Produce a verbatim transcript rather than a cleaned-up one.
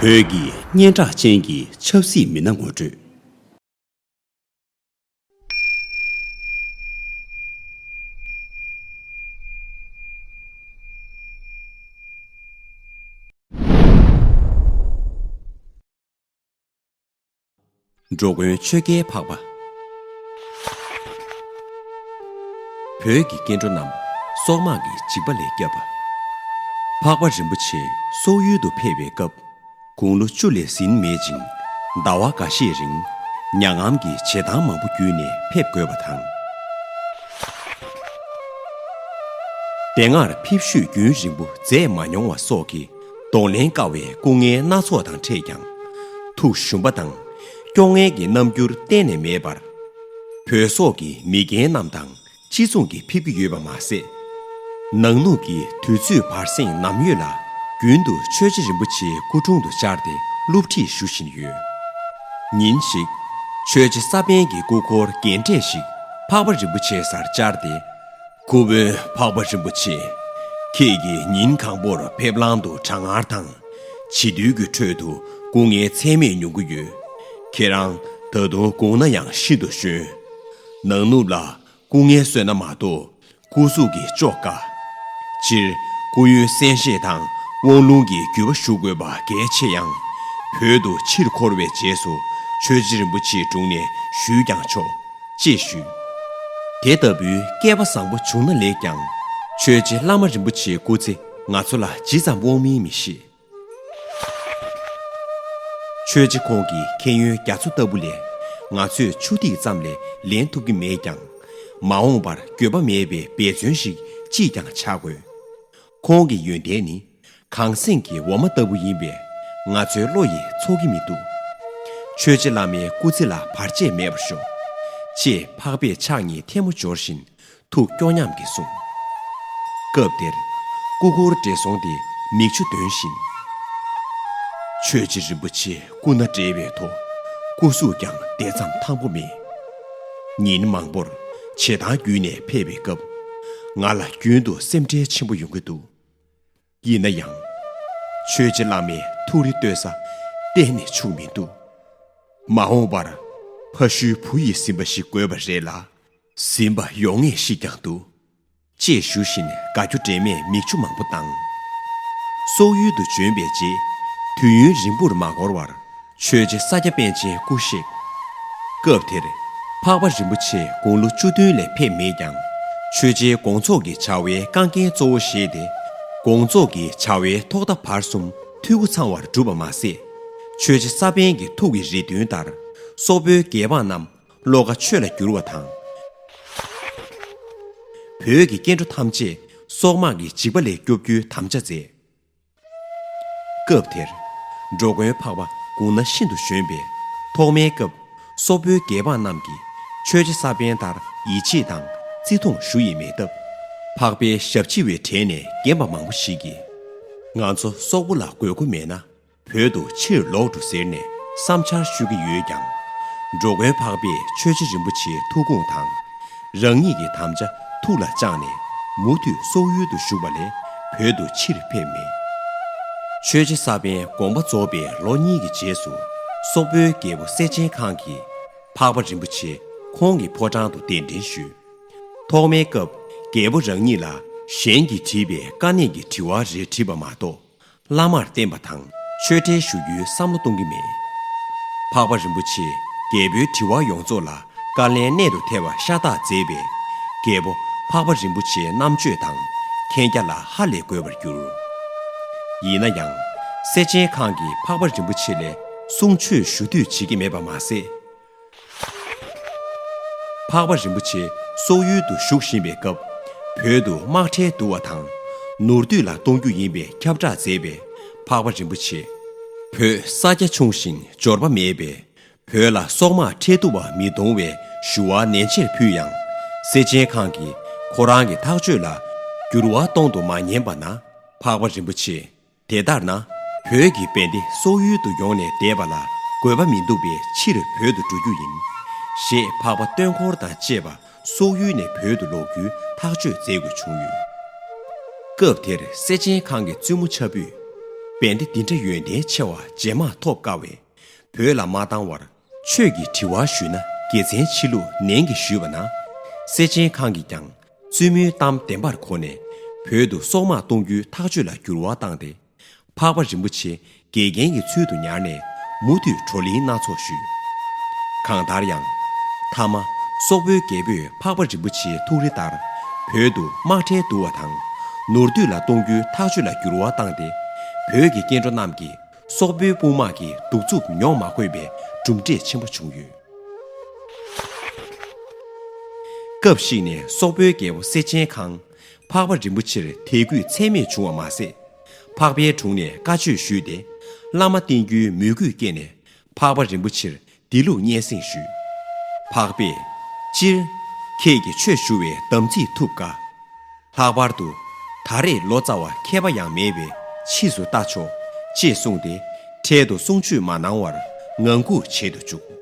བོད་ཀྱི་སྙན་གྲགས་ཅན་གྱི་ཆབ་སྲིད་མི་སྣ་ངོ་སྤྲོད། འགྲོ་མགོན་ཆོས་རྒྱལ་འཕགས་པ། བོད་ཀྱི་སྐྱེ་འགྲོ་རྣམས་སྲོག་དམག་གི་འཇིགས་པ་ལས་བསྐྱབས་པ། འཕགས་པ་རིན་པོ་ཆེ་སོག་ཡུལ་དུ་ཕེབས་པའི་སྐབས། དགུང་ལོ་བཅུ་ལས་ཟིན་མེད་ཅིང་། ཟླ་བ་འགའ་ཤས་རིང་མྱ་ངམ་གྱི་བྱེད་སྟངས་མང་པོ་བརྒྱུད་ནས་ཕེབས་དགོས་པ་དང་། དེ་སྔར་ཕེབས་བཞུད་རྒྱུན་རིང་པོ་མཛད་མ་མྱོང་བ་སོགས་ཀྱི་གདོང་ལེན་དཀའ་བའི་སྐུ་ངལ་སྣ་ཚོགས་དང་འཕྲད་ཀྱང་། ཐུགས་ཞུམ་པ་དང་སྐྱོ་ངལ་གྱི་རྣམ་འགྱུར་གཏན་ནས་མེད་པར། བོད་སོག་གི་མི་རྒན་རྣམས་དང་གཅིག་མཚུངས་ཀྱིས་ཕེབས་ཀྱི་ཡོད་པ་མ་ཟད། ནང་ནུབ་ཀྱི་དུས་ཚོད་བར་གསེང་ནམ་ཡོད་ལ་རྒྱུན་དུ་ཆོས་རྗེ་རིན་པོ་ཆེའི་སྐུ་དྲུང་དུ་བཅར་ཏེ་སློབ་ཁྲིད་ཞུ་བཞིན་ཡོད། ཉིན་ཞིག་ཆོས་རྗེ་ས་པཎ་གྱི་སྐུ་འཁོར་རྒན་གྲས་ཤིག་འཕགས་པ་རིན་པོ་ཆེའི་སར་བཅར་ཏེ། སྐུ་དཔོན་འཕགས་པ་རིན་པོ་ཆེ། ཁྱེད་ཀྱིས་ཉིན་གང་པོར་ཕེབས་ལམ་དུ་གྲང་ངར་དང་། བྱིས་དུས་ཀྱི་ཁྲོད་དུ་སྐུ་ངལ་ཚད་མེད་མྱོང་གི་ཡོད། ཁྱེད་རང་ད་དུང་དགོངས་ན་ཡང་ཤིན་ཏུ་གཞོན། ནང་ནུབ་ལ་སྐུ་ངལ་གསོས་ན་མ་གཏོགས་སྐུ་གཟུགས་ཀྱིས་ལྕོགས་དཀའ། སྤྱིར་སྐུ་ཡོན་གསན་བཞེས་དང་དབང་ལུང་གི་བརྒྱུད་པ་ཞུ་དགོས་པ་གལ་ཆེ་ཡང་། བོད་དུ་ཕྱིར་འཁོར་བའི་རྗེས་སུ་ཆོས་རྗེ་རིན་པོ་ཆེའི་དྲུང་ནས་ཞུས་ཀྱང་ཆོག་ཅེས་ཞུས། དེ་ལྟ་བུའི་སྐལ་པ་བཟང་པོ་བྱུང་ན་ལེགས་ཀྱང་། ཆོས་རྗེ་བླ་མ་རིན་པོ་ཆེའི་སྐུ་ཚེ་ང་ཚོ་ལ་ཇི་ཙམ་དབང་མིན་མི་ཤེས། ཆོས་རྗེ་ཁོང་གི་མཁྱེན་ཡོན་རྒྱ་མཚོ་ལྟ་བུ་ལས་ང་ཚོས་ཆུ་ཐིགས་ཙམ་ལས་ལེན་ཐུབ་ཀྱི་མེད་ཀྱང་། མ་འོངས་པར་འགྱོད་པ་མེད་པའི་འབད་བརྩོན་ཞིག་ཅིས་ཀྱང་བྱ་དགོས། ཁོང་གི་ཡོན་ཏན་ནི་གངས་སེང་གི་འོ་མ་ལྟ་བུ་ཡིན་པས་ང་ཚོའི་བློ་ཡིས་ཚོར་གྱི་མི་འདུག་ཆོས་རྗེ་བླ་མའི་སྐུ་ཚེ་ལ་བར་ཆད་མེད་པར་ཤོག་ཅེས་འཕགས་པས་ཕྱག་གཉིས་ཐལ་མོ་སྦྱོར་བཞིན་ཐུགས་སྐྱོ་ཉམས་ཀྱིས་གསུངས། སྐབས་དེར་སྐུ་འཁོར་བགྲེས་སོང་དེ་མིག་ཆུ་འདོན་བཞིན། ཆོས་རྗེ་རིན་པོ་ཆེ་སྐུ་ན་བགྲེས་པའི་ཐོག་སྐུ་གཟུགས་ཀྱང་དེ་ཙམ་ཐང་པོ་མེད། ཉིན་མང་པོར་བྱེ་ཐང་བརྒྱུད་ནས་ཕེབས་པའི་སྐབས། ང་ལ་རྒྱུན་དུ་སེམས་ཁྲལ་ཆེན་པོ་ཡོང་གི་འདུག་ཡིན་ན་ཡང་། ཆོས་རྗེ་བླ་མའི་ཐུགས་རེ་ལྟོས་ས་གཏན་ནས་བྱུང་མི་འདུག་མ་འོངས་པར་ཕ་ཤུལ་བུ་ཡིས་ཟིན་པ་ཞིག་དགོས་པ་རེད་ལ། ཟིན་པ་ཡོང་ངེས་ཤིག་ཀྱང་འདུག་ཅེས་ཞུ་བཞིན་དགའ་སྐྱོ་དྲན་མེད་མིག་ཆུ་མང་པོ་བཏང་། སོག་ཡུལ་དུ་བྱོན་པའི་རྗེས་དུས་ཡུན་རིང་པོར་མ་འགོར་བར། ཆོས་རྗེ་ས་སྐྱ་པཎ་ཆེན་སྐུ་གཤེགས། སྐབས་དེར་འཕགས་པ་རིན་པོ་ཆེ་དགུང་ལོ་བཅུ་བདུན་ལས་ཕེབས་མེད་ཀྱང་། ཆོས་རྗེའི་དགོངས་རྫོགས་ཀྱི་བྱ་བའི་རྐང་འགན་གཙོ་བོ་བཞེས་ཏེ། དགོངས་རྫོགས་ཀྱི་བྱ་བའི་ཐོག་མཐའ་བར་གསུམ་འཐུས་སྒོ་ཚང་བར་བསྒྲུབས་པ་མ་ཟད། ཆོས་རྗེ་ས་པཎ་གྱི་ཐུགས་ཀྱི་རེ་འདུན་ལྟར། སོག་པོའི་རྒྱལ་འབངས་རྣམས་བློ་ཁ་ཆོས་ལ་བསྒྱུར་བ་དང་། བོད་ཀྱི་སྐྱེ་འགྲོ་ཐམས་ཅད་སྲོག་དམག་གི་འཇིགས་པ་ལས་སྐྱོབ་རྒྱུའི་དམ་བཅའ་མཛད། སྐབས་དེར། འགྲོ་མགོན་འཕགས་པ་དགུང་ན་ཤིན་ཏུ་གཞོན་པས། ཐོག་མའི་སྐབས། སོག་པོའི་རྒྱལ་འབངས་རྣམས་ཀྱིས་ཆོས་རྗེ་ས་པཎ་ལྟར་ཡིད་ཆེས་དང་བརྩི་མཐོང་ཞུ་ཡི་མེད་སྟབས། འཕགས་པའི་ཞབས་ཕྱི་བའི་གྲས་ནས་རྒན་པ་མང་པོ་ཞིག་གིས། ང་ཚོ་སོག་པོ་ལ་དགོས་མཁོ་མེད་ན། བོད་དུ་ཕྱིར་ལོག་འགྲོ་ཟེར་ནས་བསམ་འཆར་ཞུ་གི་ཡོད་ཀྱང་། འགྲོ་མགོན་འཕགས་པས་ཆོས་རྗེ་རིན་པོ་ཆེའི་ཐུགས་དགོངས་དང་། རང་ཉིད་ཀྱི་དམ་བཅའ་ཐུགས་ལ་བཅངས་ནས་མུ་མཐུད་སོག་ཡུལ་དུ་བཞུགས་པ་ལས་བོད་དུ་ཕྱིར་ཕེབས་མེད། ཆོས་རྗེ་ས་པཎ་དགོངས་པ་རྫོགས་པའི་ལོ་གཉིས་ཀྱི་རྗེས་སུ། སོག་པོའི་རྒྱལ་པོ་སེ་ཆེན་ཁང་གིས་འཕགས་པ་རིན་པོ་ཆེ་ཁོང་གི་ཕོ་བྲང་དུ་གདན་འདྲེན་ཞུས། ཐོག་མའི་སྐབས་རྒྱལ་པོ་རང་ཉིད་ལ་གཞན་གྱིས་དྲིས་པའི་དཀའ་གནད་ཀྱི་དྲི་བ་རེ་དྲིས་པ་མ་གཏོགས། བླ་མར་བསྟེན་པ་དང་ཆོས་ཁྲལ་ཞུ་རྒྱུའི་བསམ་བློ་གཏོང་གི་མེད། འཕགས་པ་རིན་པོ་ཆེས་རྒྱལ་པོའི་དྲི་བ་ཡོངས་རྫོགས་ལ་བཀའ་ལན་གནད་དུ་ཐེ་བ་ཤ་སྟག་མཛད་པས། རྒྱལ་པོ་འཕགས་པ་རིན་པོ་ཆེའི་རྣམ་དཔྱོད་དང་མཁྱེན་རྒྱ་ལ་ཧ་ལས་དགོས་པར་གྱུར། ཡིན་ན་ཡང་། སེ་ཆེན་ཁང་གིས་འཕགས་པ་རིན་པོ་ཆེ་ལས་གསུང་ཆོས་ཞུ་འདོད་བྱེད་ཀྱི་མེད་པ་མ་ཟད། འཕགས་པ་རིན་པོ་ཆེ་སོག་ཡུལ་དུ་བཞུགས་བཞིན་པའི་སྐབས། བོད་དུ་དམག་ཁྲལ་བསྡུ་བ་དང་། ནོར་དུས་ལ་གཏོང་རྒྱུ་ཡིན་པའི་ཁྱབ་བསྒྲགས་མཛད་པས། འཕགས་པ་རིན་པོ་ཆེ། བོད་ས་རྒྱ་ཆུང་ཞིང་འབྱོར་པ་མེད་པས། བོད་ལ་སོག་དམག་ཁྲལ་བསྡུ་བ་མི་གཏོང་བའི་ཞུ་བ་ནན་ཆེར་ཕུལ་ཡང་། སེ་ཆེན་ཁང་གིས་ཁོ་རང་གི་ཐག་གཅོད་ལ་འགྱུར་བ་གཏོང་དུ་མ་ཉན་པ་ན། འཕགས་པ་རིན་པོ་ཆེ། དེ་ལྟར་ན། བོད་ཀྱི་བན་དེ་སོག་ཡུལ་དུ་ཡོང་ནས་བསྡད་པ་ལ་དགོས་པ་མི་འདུག་པས་ཕྱིར་བོད་དུ་འགྲོ་རྒྱུ་ཡིན། ཞེས་འཕགས་པ་སྟོན་འཁོར་དང་བཅས་པ་སོག་ཡུལ་ནས་བོད་དུ་ལོག་རྒྱུའི་ཐག་གཅོད་མཛད་དགོས་བྱུང་ཡོད། སྐབས་དེར་སེ་ཆེན་ཁང་གི་བཙུན་མོ་ཆ་བུས། བན་དེ་འདི་འདྲ་ཡོན་ཏན་ཆེ་བ་རྗེས་མ་ཐོབ་དཀའ་བས། བོད་ལ་མ་བཏང་བར་ཆོས་ཀྱི་དྲི་བ་ཞུས་ན་དགེ་མཚན་ཆེ་ལུགས་ནན་གྱིས་ཞུས་པ་ན། སེ་ཆེན་ཁང་གིས་ཀྱང་བཙུན་མོའི་གཏམ་བདེན་པར་གོ་ནས། བོད་དུ་སོག་དམག་གཏོང་རྒྱུའི་ཐག་གཅོད་ལ་འགྱུར་བ་བཏང་སྟེ། འཕགས་པ་རིན་པོ་ཆེ་དགེ་རྒན་གྱི་ཚུལ་དུ་ཉར་ནས་མུ་མཐུད་བགྲོ་གླེང་སྣ་ཚོགས་ཞུས། གང་ལྟར་ཡང་། མཐའ་མ་སོག་པོའི་རྒྱལ་པོས་འཕགས་པ་རིན་པོ་ཆེའི་ཐུགས་རེ་ལྟར་བོད་དུ་དམག་ཁྲལ་བསྡུ་བ་དང་། ནོར་སྡུད་ལ་གཏོང་རྒྱུའི་ཐག་གཅོད་ལ་འགྱུར་བ་བཏང་སྟེ། བོད་ཀྱི་སྐྱེ་འགྲོ་རྣམས་ཀྱིས་སོག་པོའི་དཔུང་དམག་གི་གདུག་རྩུབ་མྱོང་མ་དགོས་པའི་གྲུབ་འབྲས་ཆེན་པོ་བྱུང་ཡོད། སྐབས་ཤིག་ནས་སོག་པོའི་རྒྱལ་པོ་སེ་ཆེན་ཁང་། འཕགས་པ་རིན་པོ་ཆེར་དད་གུས་ཚད་མེད་བྱུང་བ་མ་ཟད། འཕགས་པའི་དྲུང་ནས་བཀའ་ཆོས་ཞུས་ཏེ། བླ་མ་བསྟེན་རྒྱུའི་མོས་གུས་སྐྱེས་ནས། འཕགས་པ་རིན་པོ་ཆེར་འདི་ལུགས་སྙན་སེང་ཞུས། འཕགས་པས། སྤྱིར། ཁྱེད་ཀྱིས་ཆོས་ཞུ་བའི་དམ་ཚིག་ཐུབ་དཀའ། ལྷག་པར་དུ། ད་རེས་ལོ་ཙཱ་བ་མཁས་པ་ཡང་མེད་པས་ཕྱིས་སུ་ལྟ་ཆོག་ཅེས་གསུངས་ཏེ། འཕྲལ་དུ་གསུང་ཆོས་མ་གནང་བར་ངང་སྒུག་བྱེད་དུ་བཅུག